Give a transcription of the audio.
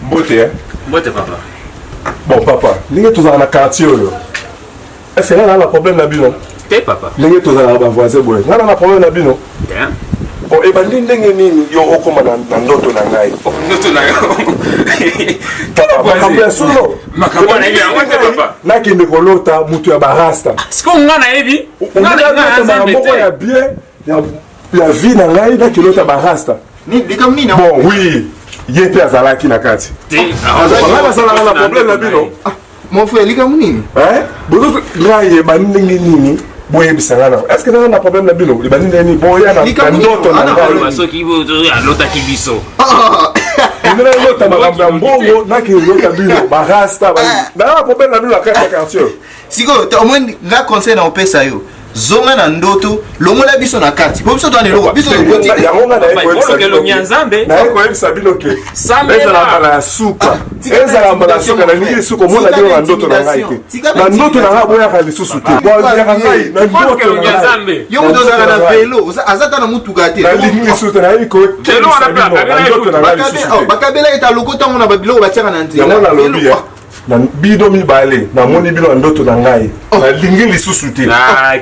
Mbote eh? Mbote papa. Bon papa, ndenge tozalaka na quartier oyo. Est-ce que nga na problème na bino? Te papa. Ndenge tozalaka ba voisin boye. Nga na problème na bino? Te. Bon ebandi ndenge nini yo okoma na ndoto na ngai? Oh, ndoto na yo. Papa, makambo ya solo. Makambo na yango te papa. Nakende kolota mutu ya barasta. Siko nga nayebi. Nga na nzambe te. Ya bien ya vie na ngai nakende barasta. Likambo nini? Bon oui, ye mpe azalaki na kati. Nga nazalaka na problème na bino. Ah, mon frère, likambo nini? Eh? Bozo ngai ebandi ndenge nini? boyebisa ngai na est ce que naza na problème na bino ebandi ndenge nini boya na ndoto na ngai soki alotaki biso ndenge nalota makambo ya mbongo nakende lota bino barasta naza na problème na bino na kati ya quartier Sikoyo omoni nga conseil na opesa yo zonga na ndoto longola biso na kati po biso toza na eloko biso tokoti yango nga naye koyebisa elongi ya Nzambe naye koyebisa bino ke ezala mbala ya suka ah, ezala mbala ya suka nalingi lisusu komona bino na ndoto na ngai te na ndoto na ngai boyaka lisusu te boyaka ngai na ndoto na ngai yo moto ozalaka na velo aza ata na motuka te nalingi lisusu te nayebi kokebisa bino na ndoto na ngai lisusu te oh, bakabela ete alokota yango na babiloko batiaka na nzela yango nalobi na bino mibale namoni bino na ndoto na ngai oh. nalingi lisusu te ah,